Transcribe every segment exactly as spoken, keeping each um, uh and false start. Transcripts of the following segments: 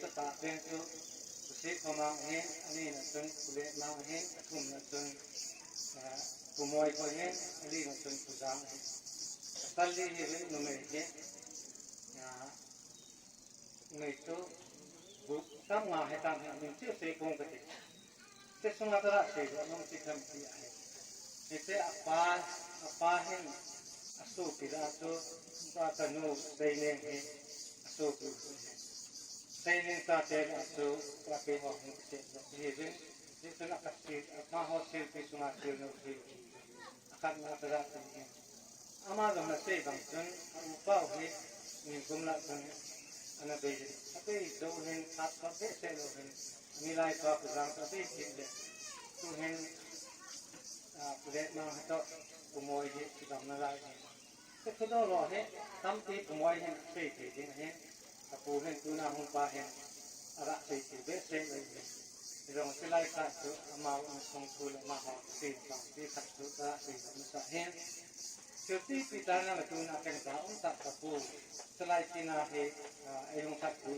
Chapa pen chu Pu Seikhomang ahin, anina chun Pu Letmang ahin, athumna chun, ah, Pu Moikho ahin, alina chun Pu Jang ahin. Apali hi numei hi, ah, numei chu group tam nga hitam hi, amin chu sei pong kati. Hiche sunga tara sei jong um ti tham ti ahi. Hiche apa, apa hin asopi la chu, pa kanu Seineng hi asopi u ahi. Seineng chate la chu, pa keiho hin kisei jong hi vin. Hichun akasi, amaho silpi sunga sil nu hi. Akhatna tara ti hi. Ama jong nasei bang chun, a upa u hi, nikum lah chun, ana bei, abei jou hin, phat phat behseh lou hin, milai pa Pu Jang chu abei kit le, tuhin, ah, Pu Letmang hatoh, Pu Moi hi, kidam nalai hin. Hiche thudol ho hi, tampi Pu Moi hin, asei thei ding ahin, apu hin, tuna hung pa hin, arah sei thei behseh lou hin. Hijong chulai khat chu, amau insung thu le amaho, sei pang, ti khat chu, arah sei dam nasa hin. Thilpi pitana la tuna ken ka um ta ka pu. Salai tina hi, ah, ei hung khat pu.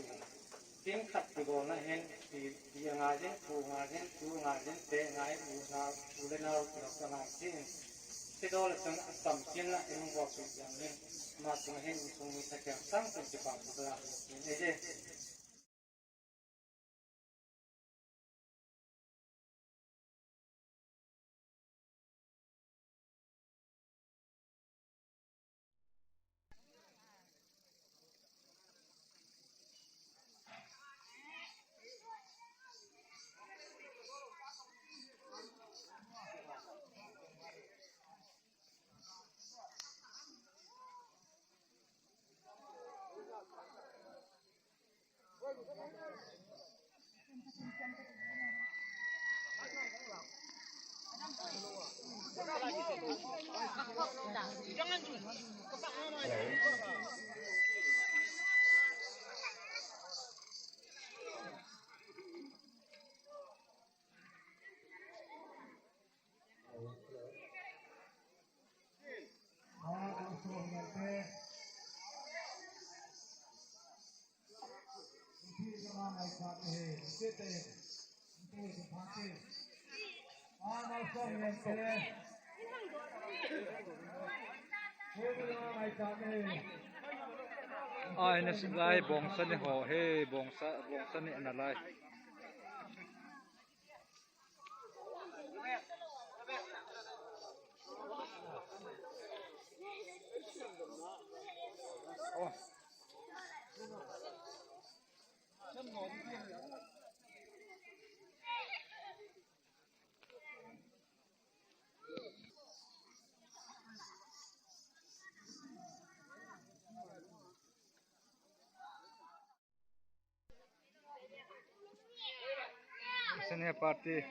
Tin khat pu bol na hin, pi, pi a ngai jin, pu ngai jin, pu ngai jin, te ngai, u na, u le nau, ti hok ka ngai jin. Thudol le chun a sam kin na ei hung bol pi jang hin. Ma chung hin, chung mi sa kiang sang chun kipa pu ta la hin. Ei je. Ai, na sim lai, bongsa ne ho, he, bongsa, bongsa ne na lai. Senior party.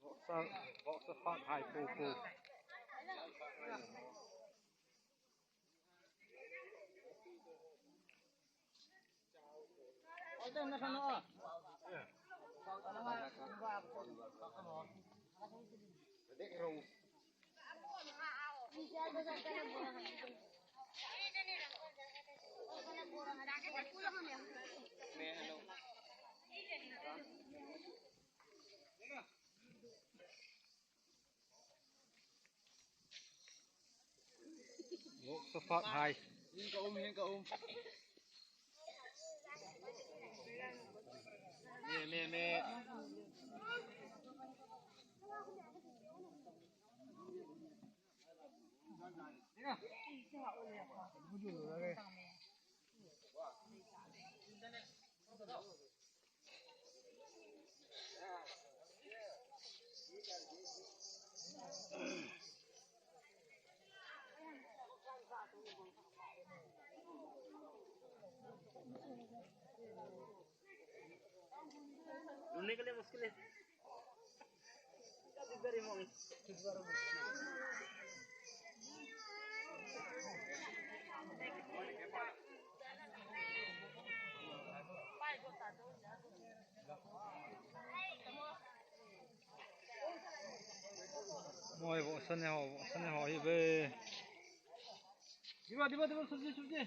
Boxer, boxer fight hai pu pu. Lok sa fak hai. Hin ka um, hin ka um. Me, me, me. ढूंढने के लिए मुश्किल है। Moi, vohsa ne ho, vohsa ne ho hi ve. Diba, diba, diba, subji, subji.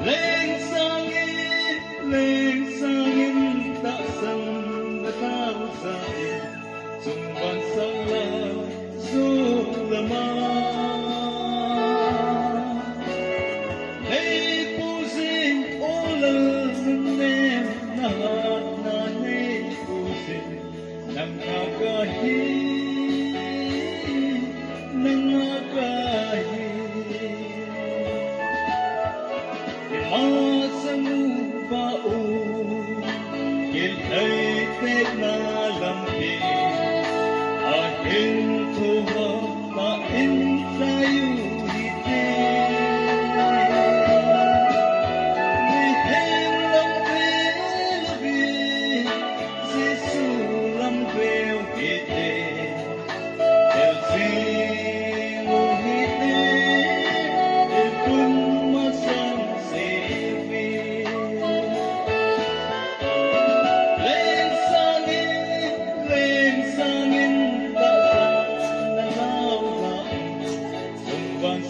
Leng sangin, leng sangin, tahsan na tao sangin, sungvan sang la, sung lama. Hei pu sing, o lal nem, na hat na nei pu sing. Nanga kahi, nanga kahi. Ima sangu ba u, kin ai te na lampi. Ahin thu ha, ma in sa yu hi te. Ni hen lam te la bi. Jesu lam veu hite, el sing u hite, el tun masang sepi. Leng sangin, leng sangin, tahsan na lau lau. Sungvan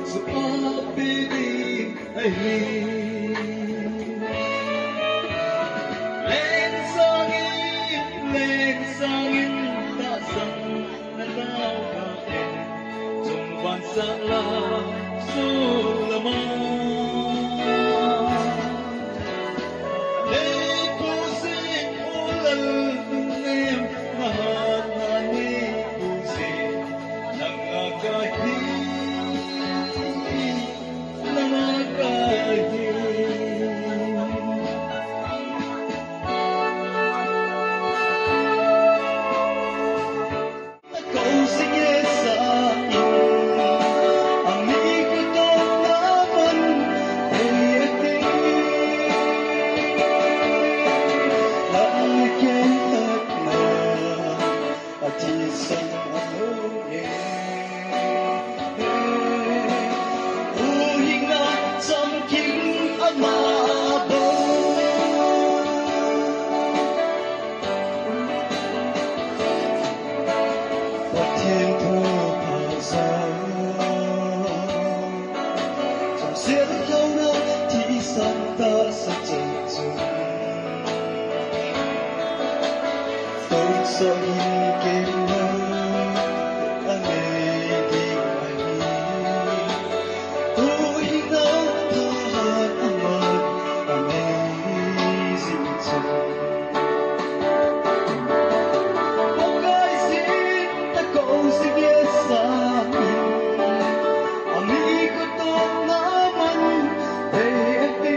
Supapi ding ahi. Leng sangin, leng sangin tahsan na tao ka e. Chungvan sang la su lama. Nei pu sing u lal nem na ha na nei pu sing. Nang a kahi, nang a kahi. Kou sing e sa in, ami ko to na man, e e te. Nang ke tak na. Athisan alou e, u hina chamkim ama bou. Pathen thu pha sa. Chang sel lou na thisan tahsa chan chun. Tonsot hin kem lou a nei ding ahi. Tuhin a thahat a man a nei jing chun. Pakai sin ta kou sing e sa in. Ami ko to na man bei ahi.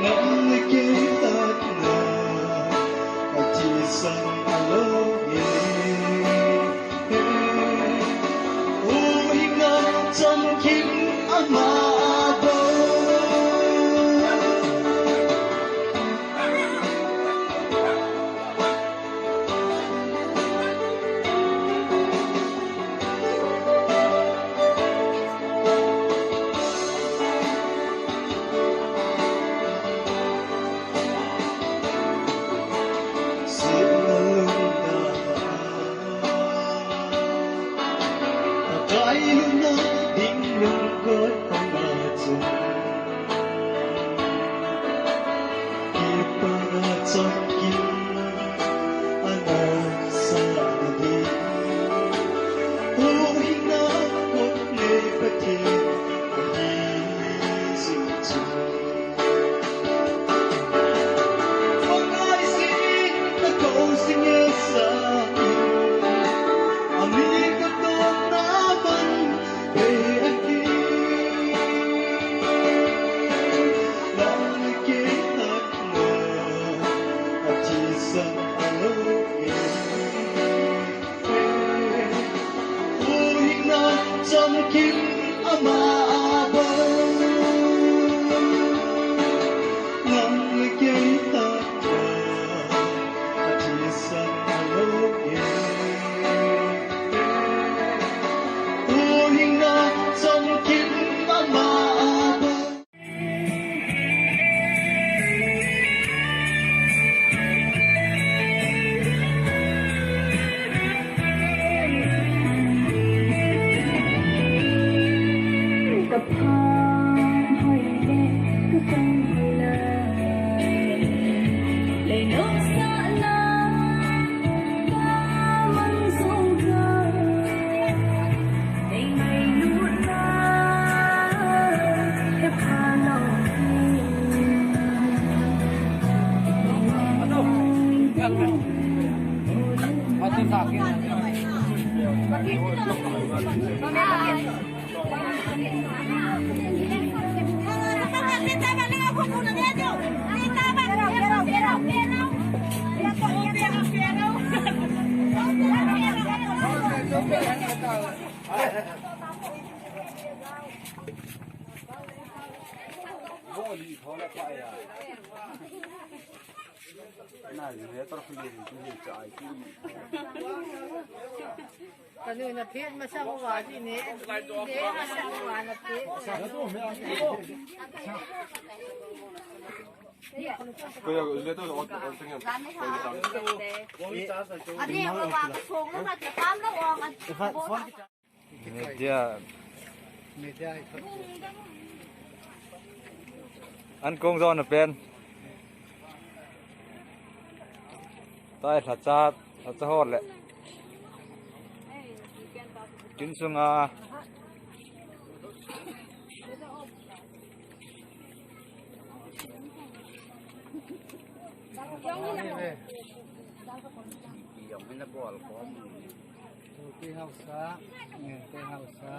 Nang le kei hatna, athisan alou e. U hina chamkim ama bou. Pakai lungna ding lungkot panga chun. Kipana chamkim ana sa na ding. U hina kot nei Pathen ahi jing chun. Pakai sin ta kou sing e sa in. Ami ko to na man bei ahi. Nang le kei hatna, athisan alou e. U hina chamkim ama bou. Nang le kei hatna, athisan alou e. U hina chamkim ama bou. Kanu na phet masang uva hi ne, ne masang uva na phet. Kaya, ito, ito, ito, ito, ito. Ani, ang uva, kasong na, nakakam na, uva, ang Media. Media hi khat. An kong zon a pen. Tai lhacha, lhacha hot le. Kin sunga. Yong ina bol ko. Tupi hausa. Tupi hausa.